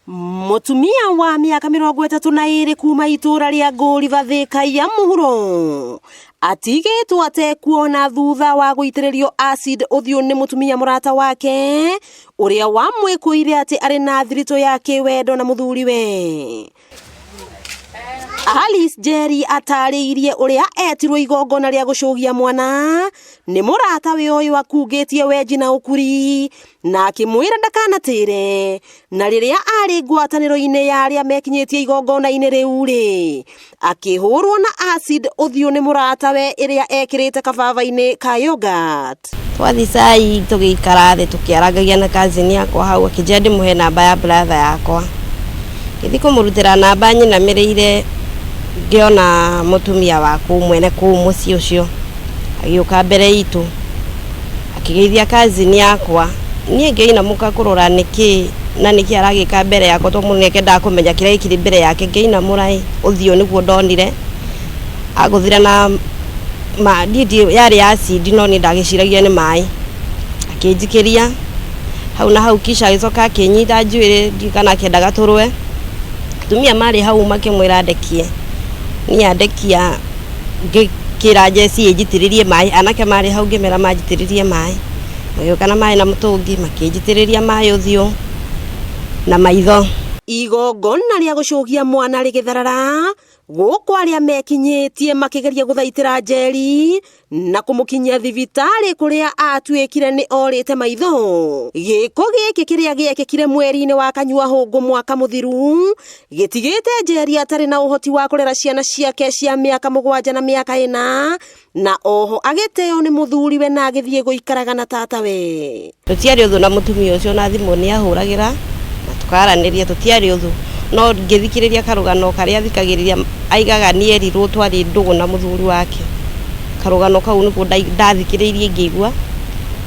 Mũtumia wa mĩaka 32 kuma itũra rĩa Ngũriba Thika ya mũhuro atigĩtwo atekuona thutha wa gũitĩrĩrio acid ũthiũ nĩ mũtumia mũrata wake ũrĩa wamwĩkũire atĩ arĩ na thiritũ ya kĩwendo na mũthuriwe. Alice Njeri atarĩirie ũrĩa etirwo igongona rĩa gũcũgia mwana nĩ mũrata we ũyũ akungĩtie wenji na ũkuri na akĩmwĩra ndakanatĩre, na rĩrĩa arĩ ngwatanĩro-inĩ ya arĩa mekinyĩtie igongona-inĩ rĩu rĩ, akĩhũrwo na acid ũthiũ nĩ mũratawe ĩrĩa ekĩrĩte kababa-inĩ ka yogurt. Twathi cai tũgĩikara thĩ tũkĩarangagia na cousin yakwa hau, akĩnjĩra ndĩmũhe namba ya brother yakwa. Ngĩthiĩ kũmũrutĩra namba nyinamĩrĩire, ngĩona mũtumia wa kũu mwene kũu mũciĩ ũcio agĩũka mbere itũ, akĩgeithia cousin yakwa. Niĩ ngĩinamũka kũrora nĩkĩ na nĩkĩ aragĩka mbere yakwa, tondũ mũndũ nĩendaga kũmenya kĩrĩa gĩkĩrĩ mbere yake. Ngĩinamũra ĩ, ũthiũ nĩguo ndonire agũthire na ma niĩ ndiũĩ yarĩ acid no niĩ ndagĩciragia nĩ maĩ. Akĩnjikĩria hau na hau, kisha agĩcoka akĩnyita njuĩrĩ, ndiũĩ kana akĩendaga tũrũe. Atumia marĩ hau makĩmwĩra andekie, niĩ andekia ngĩkĩra njeci ĩnjitĩrĩrie maĩ, anake marĩ hau ngĩmera manjitĩrĩrie maĩ, magĩũka na maĩ na mũtũngi makĩnjitĩrĩria maĩ ũthiũ na maitho. Igongona rĩa gũcũgia mwana rĩgĩtharara, gũkũ arĩa mekinyĩtie makĩgeria gũthaitĩra Njeri na kũmũkinyia thibitarĩ kũrĩa atuĩkire nĩ orĩte maitho. Gĩko gĩkĩ kĩrĩa gĩekĩkire mweri-inĩ wa Kanyua Hũngũ mwaka mũthiru gĩtigĩte Njeri atarĩ na ũhoti wa kũrera ciana ciake cia mĩaka 7 na mĩaka 4, na oho agĩteo nĩ mũthuriwe na agĩthiĩ gũikaraga na tatawe. Tũtiarĩ ũthũ na mũtumia ũcio, na thimũ nĩ ahũragĩra na tũkaranĩria, tũtiarĩ ũthũ. No ngĩthikĩrĩria karũgano karĩa athikagĩrĩria, aigaga nĩ erirwo twarĩ ndũgũ na mũthuri wake. Karũgano kau nĩkuo ndathikĩrĩirie ngĩigua,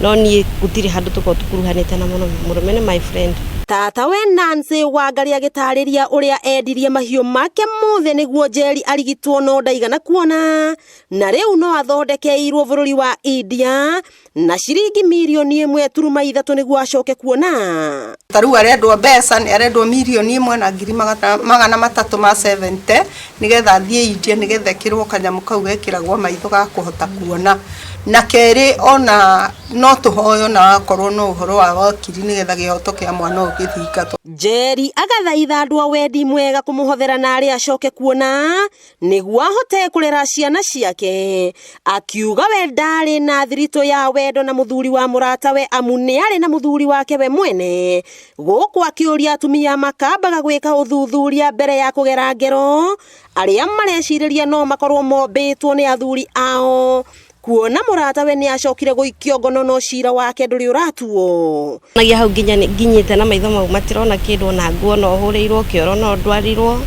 no niĩ gũtirĩ handũ tũkoragwo tũkuruhanĩte na mũrũme. Mũrũme nĩ my friend. Tata we Nancy Wangari agĩtarĩria ũrĩa endirie mahiũ make mothe nĩguo Njeri arigitwo no ndaigana kuona, na rĩu no athondekeirwo bũrũri wa India na ciringi mirioni 1.3 nĩguo acoke kuona. Ta rĩu arendwo mbeca, nĩ arendwo 1,370,000 nĩgetha athiĩ India, nĩgetha ekĩrwo kanyamũ kau gekĩragwo maitho ga kũhota kuona. Na kerĩ ona no tũhoyo na akorwo no ũhoro wa wakiri nĩgetha kĩhoto kĩa mwana ũyũ gĩthingatwo. Njeri agathaitha andũ a wendi mwega kũmũhothera na arĩa acoke kuona nĩguo ahote kũrera ciana ciake. Akiuga we ndarĩ na thiritũ ya wendo na mũthuri wa mũratawe amu nĩ arĩ na mũthuri wake we mwene. Gũkũ akĩũria atumia makambaga gwĩka ũthuthuria mbere ya kũgera ngero arĩa marecirĩria no makorwo mombĩtwo nĩ athuri ao, kuona mũratawe nĩ acokire gũikio ngono no cira wake ndũrĩ ũratuo. Nagia hau nginya nginyĩte na maitho mau matirona kĩndũ, ona nguo no hũrĩirwo kĩoro, no ndwarirwo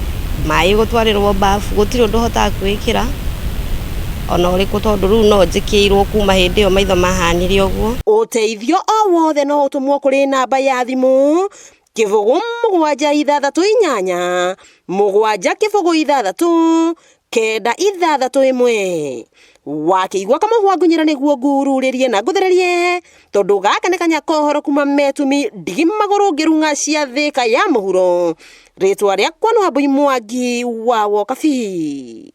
maĩ gũtwarĩrwo bafu, gũtirĩ ũndũ hotaga kwĩĩkĩra ona ũrĩkũ, tondũ rĩu no njĩkĩirwo kuma hĩndĩ ĩyo maitho mahanire ũguo. Ũteithio o wothe no ũtũmwo kũrĩ namba ya thimũ 0 7 6 8 7 0 6 9 6 1. Wakĩigua kamũhwa ngunyĩra nĩguo ngururĩrie na ngũthererie, tondũ gaka nĩ kanya kohoro kuma metumi ndigi magũrũ ngĩrung'a cia Thika ya mũhuro. Rĩtwa rĩakwa nĩ Wambui Mwangi wa Wokabi.